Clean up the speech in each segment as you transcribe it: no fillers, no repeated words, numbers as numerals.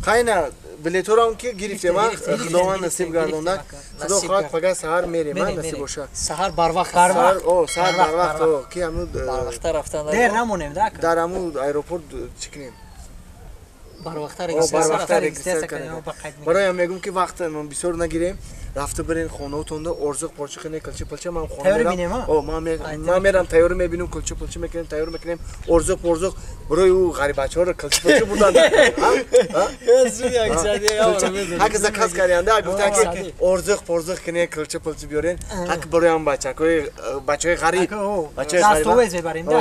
Хайна билеторам ки гирифтем, Худованд насиб гардонад. Худо хоҳад пага саҳар мерем, насиб бошад. Саҳар барвақт. О, саҳар барвақт, ки ҳамун барвақта рафтан. Дер намонем, да? Дар ҳамун аэропорт чӣ кунем? Барвақта регистрация кунем. Барои мегӯм ки вақт бисёр нагирем, рафта бирен хонаотонда орзуқ порча кунем, калча палча ман хона мерам. О, ман мерам тайёр мебинам, калча палча мекунем, тайёр мекунем, орзуқ порзуқ барои ӯ ғарибачаҳоро калча палча бурдан. Ҳак заказ карданда гуфта ки орзуқ порзуқ кунем, калча палча биёрен. Ҳак барои ҳам бачаҳои бачаҳои ғариб, бачаҳои ғариб. Дастовез мебарем, да?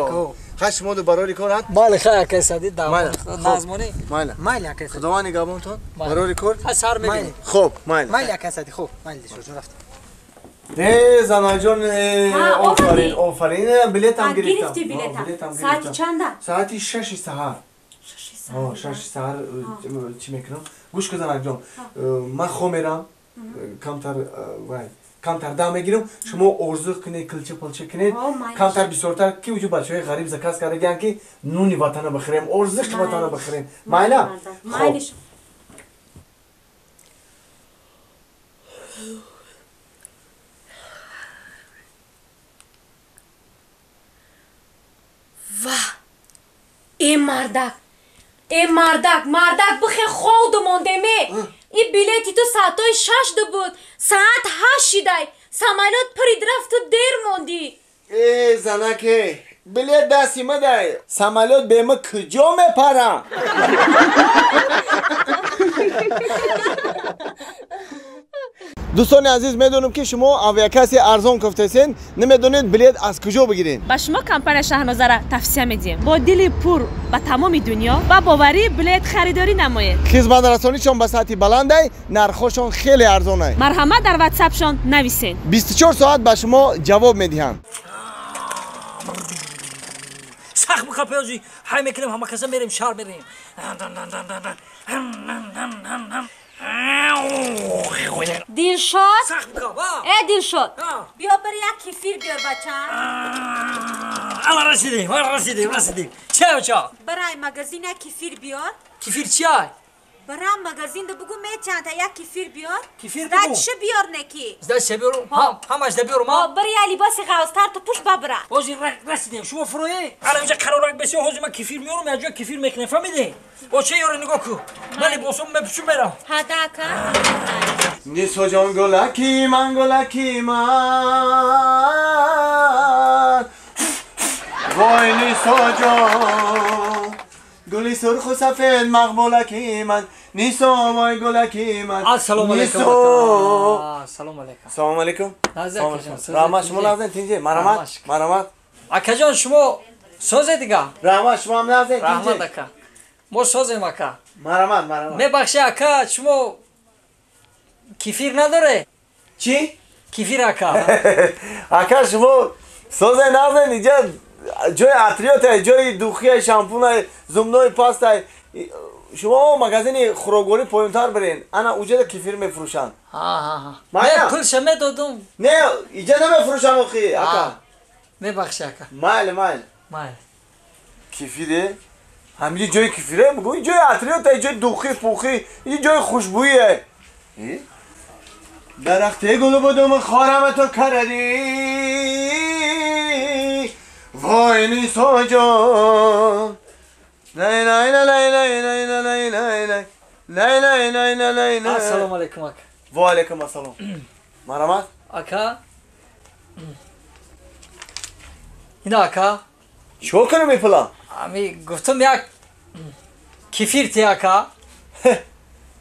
Хай шумо ду барори кор ҳаст? Бале, хай акай Сади, назмонӣ. Майла. Майли акай Сади. Худованд нигаҳбонтон. Барори кор? Хай сар мебинем. Хуб, майли. Майли акай Сади, хуб, майли шоҷон рафтем. Э, занаҷон, офарин, офарин, билетам гирифтам. Гирифти билетам. Соати чанда? Соати 6 саҳар. 6 саҳар. 6 саҳар чӣ мекунам? Гӯш кун занаҷон, ман хоб мерам, камтар вай камтар дам мегирам, шумо орзу кунед, килча палча кунед, камтар бисёртар ки уҷо бачаҳои ғариб заказ кардагианд ки нуни ватана бихӯрем, орзуқи ватана бихӯрем. Майла? Хоб. Ва! Э мардак! Э мардак, мардак бихе ховду мондеме! И билети ту соатҳои 6 ду буд, соат 8 шидай, самолёт пирид рафт, ту дер мондӣ. Э, занаке, билет дасти мадай, самолёт бема куҷо мепарам? Дӯстони азиз, медонам ки шумо авиакасси арзон кофтесен, намедонед билет аз куҷо бигиред. Ба шумо компания Шаҳнозара тавсия медиҳем. Бо дили пур ба тамоми дунё ба боварӣ билет харидорӣ намоед. Хизматрасонишон ба сатҳи баландай, нархҳошон хеле арзонай. Марҳамат, дар ватсапшон нависед. 24 соат ба шумо ҷавоб медиҳанд. Сахт бихапёзи, ҳай мекунем, ҳама каса мерем, шаҳр мерем. Дилшод? Э, Дилшод, биё бир як кефир биёр, бача. Ала расидем, расидем, расидем. Ча ча? Барай магазин як кефир биёр. Кефир чай? Барам магазин да бугу мечанда як кефир биёр. Кефир бугу. Зда чӣ биёр неки? Зда чӣ биёрум? Ҳам, ҳамаш да биёрум, ҳа? Бир я либоси ғавзтар ту пӯш бабра. Ҳозир расидем, шумо фуроед. Ара инҷа қарорак бесё, ҳозир ман кефир меёрум, як ҷо кефир мекунем, фаҳмидӣ? Бо чӣ ёре нигоҳ кун. Ман либосом мепӯшум мерам. Ҳада ака. Нисоҷон гулаки ман, гулаки ман. Вой Нисоҷон, гули сурху сафед мақбулаки ман. Нисо вой гулаки ман. Ассалому алайкум. Ассалому алайкум. Салому алайкум. Раҳмат, шумо нағзен, тинҷе? Марҳамат, марҳамат. Акаҷон, шумо созе дига? Раҳмат, шумо ҳам нағзен, тинҷе? Раҳмат ака. Мо созем ака. Марҳамат, марҳамат. Мебахшед ака, шумо кефир надоре? Чӣ? Кефир ака. Ака, шумо созе нағзен, инҷа ҷои атриётай, ҷои духия, шампунай, зубной пастай. Шумо магазини хӯрокворӣ поёнтар бирен, ана уҷада кефир мефурӯшанд. Не, пулша медодум. Не, иҷа намефурӯшанд охи, ака. Мебахшед ака. Майли, майли. Майли. Кефире? Ҳаминҷо ҷои кефире? Бугӯ, ин ҷои атриётай, ҷои духи, пухи, ин ҷои хушбӯие. Дарахти гулу будум хорама ту кардӣ. Вой Нисоҷон. Най най най най най най най най най най най най най най най. Ассалому алайкум ака. Ва алайкум ассалом. Марҳамат. Ака. Ина ака. Чӣ кунам ин пула? Ами гуфтам як кефир те ака.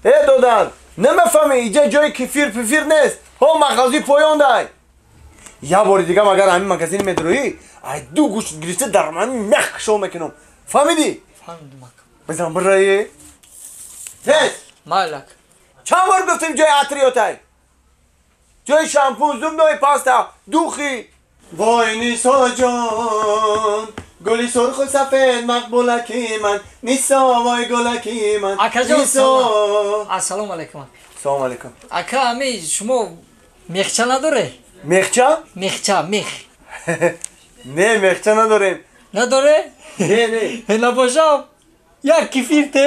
Э додар, намефаҳмӣ инҷа ҷои кефир пифир нест. Ҳо мағози поён дай. Як бори дигар агар ҳамин магазин медурӯӣ, ай ду гӯшт гирифта дар ман мех кушо мекунам. Фаҳмидӣ? Фаҳмидам ака. Бизан бираи. Тез. Майли ака. Чанд бор гуфтем ҷои атриётай? Ҷои шампун, зубной паста, духи. Вой Нисоҷон, гули сурху сафед мақбулаки ман. Нисо вой гулаки ман. Акаҷон, ассалому алайкум. Салому алайкум. Ака, ами шумо мехча надоре? Мехча? Мехча, мех. Не, мехча надорем. Надоре? Не, не. Набошам, як кефир те.